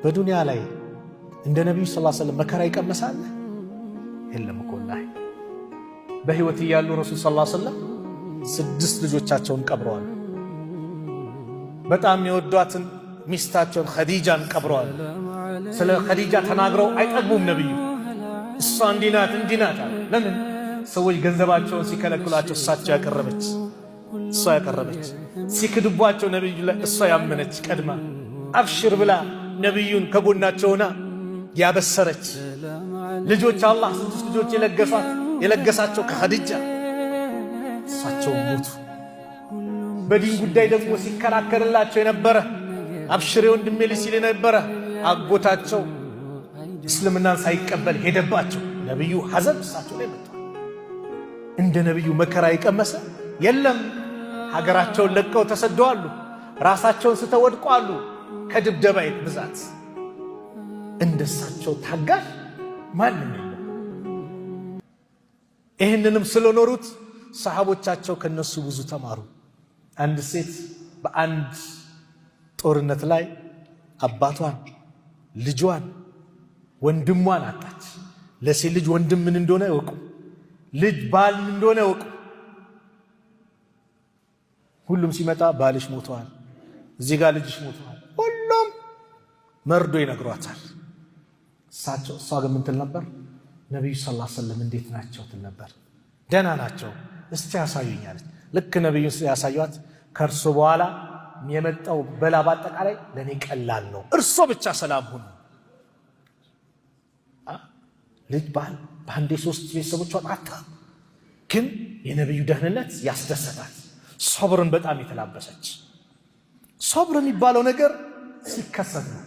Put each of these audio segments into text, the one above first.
በዱንያ ላይ እንደ ነቢዩ ስ ሰለም መከራ ይቀመሳል የለም እኮ። ወላሂ በሕይወት እያሉ ረሱል ስ ሰለም ስድስት ልጆቻቸውን ቀብረዋል። በጣም የወዷትን ሚስታቸውን ኸዲጃን ቀብረዋል። ስለ ኸዲጃ ተናግረው አይጠግቡም ነቢዩ። እሷ እንዲህ ናት እንዲህ ናት አለ። ለምን? ሰዎች ገንዘባቸውን ሲከለክሏቸው እሳቸው ያቀረበች፣ እሷ ያቀረበች፣ ሲክድቧቸው ነቢዩ ላይ እሷ ያመነች፣ ቀድማ አብሽር ብላ ነቢዩን ከጎናቸውና ያበሰረች፣ ልጆች አላህ ስድስት ልጆች የለገሷት የለገሳቸው ከኸዲጃ፣ እሳቸው ሞቱ። በዲን ጉዳይ ደግሞ ሲከራከርላቸው የነበረ፣ አብሽሬ ወንድሜ ልጅ ሲል የነበረ አጎታቸው እስልምናን ሳይቀበል ሄደባቸው። ነቢዩ ሐዘን እሳቸው ላይ መጥቷል። እንደ ነቢዩ መከራ የቀመሰ የለም። ሀገራቸውን ለቀው ተሰደዋሉ። ራሳቸውን ስተው ወድቀዋሉ። ከድብደባ ብዛት እንደሳቸው ታጋሽ ማንም የለም። ይህንንም ስለኖሩት ሰሓቦቻቸው ከነሱ ብዙ ተማሩ። አንድ ሴት በአንድ ጦርነት ላይ አባቷን፣ ልጇን፣ ወንድሟን አጣች። ለሴት ልጅ ወንድም ምን እንደሆነ እወቁ፣ ልጅ ባል ምን እንደሆነ እወቁ። ሁሉም ሲመጣ ባልሽ ሞተዋል፣ እዚህ ጋር ልጅሽ ሞተዋል፣ ሁሉም መርዶ ይነግሯታል። እሳቸው እሷ ግን ምን ትል ነበር? ነቢዩ ስ ሰለም እንዴት ናቸው ትል ነበር። ደህና ናቸው፣ እስቲ ያሳዩኝ አለች። ልክ ነቢዩ ያሳዩት ከእርሶ በኋላ የመጣው በላ በአጠቃላይ ለእኔ ቀላል ነው፣ እርሶ ብቻ ሰላም ሁኑ። ልጅ፣ ባል፣ በአንዴ ሶስት ቤተሰቦቿን አታ ግን የነቢዩ ደህንነት ያስደሰታት፣ ሶብርን በጣም የተላበሰች። ሶብር የሚባለው ነገር ሲከሰት ነው።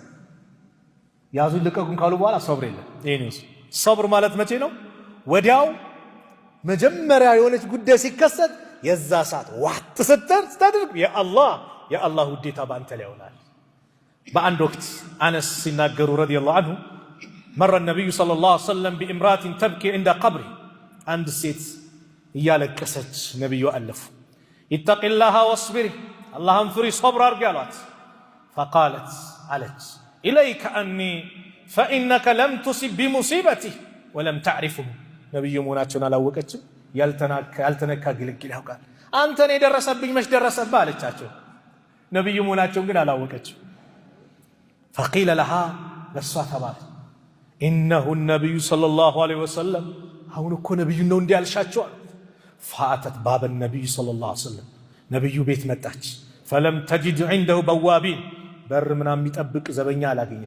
ያዙን ልቀቁን ካሉ በኋላ ሶብር የለም። ይሄ ሶብር ማለት መቼ ነው? ወዲያው መጀመሪያ የሆነች ጉዳይ ሲከሰት የዛ ሰዓት ዋጥ ስትር ስታደርግ የአላህ ውዴታ በአንተ ላይ ይሆናል። በአንድ ወቅት አነስ ሲናገሩ رضي الله عنه مر النبي صلى الله عليه وسلم بامرأة تبكي عند قبر፣ አንድ ሴት እያለቀሰች ነቢዩ አለፉ። اتقي الله واصبري፣ አላህን ፍሪ፣ ሶብር አድርጊ አሏት። فقالت አለች إليك عني فإنك لم تصب بمصيبتي ولم تعرفه። ነቢዩ መሆናቸውን አላወቀችም። ያልተነካ ግልግል ያውቃል። አንተን የደረሰብኝ መች ደረሰብህ አለቻቸው። ነቢዩ መሆናቸውን ግን አላወቀችም። فقيل لها ለእሷ ተባለ إنه النبي صلى الله عليه وسلم፣ አሁን እኮ ነቢዩ ነው እንዲህ ያልሻቸው አሉት። فأتت باب النبي صلى الله عليه وسلم፣ ነቢዩ ቤት መጣች። فلم تجد عنده بوابين፣ በር ምናምን የሚጠብቅ ዘበኛ አላገኘ።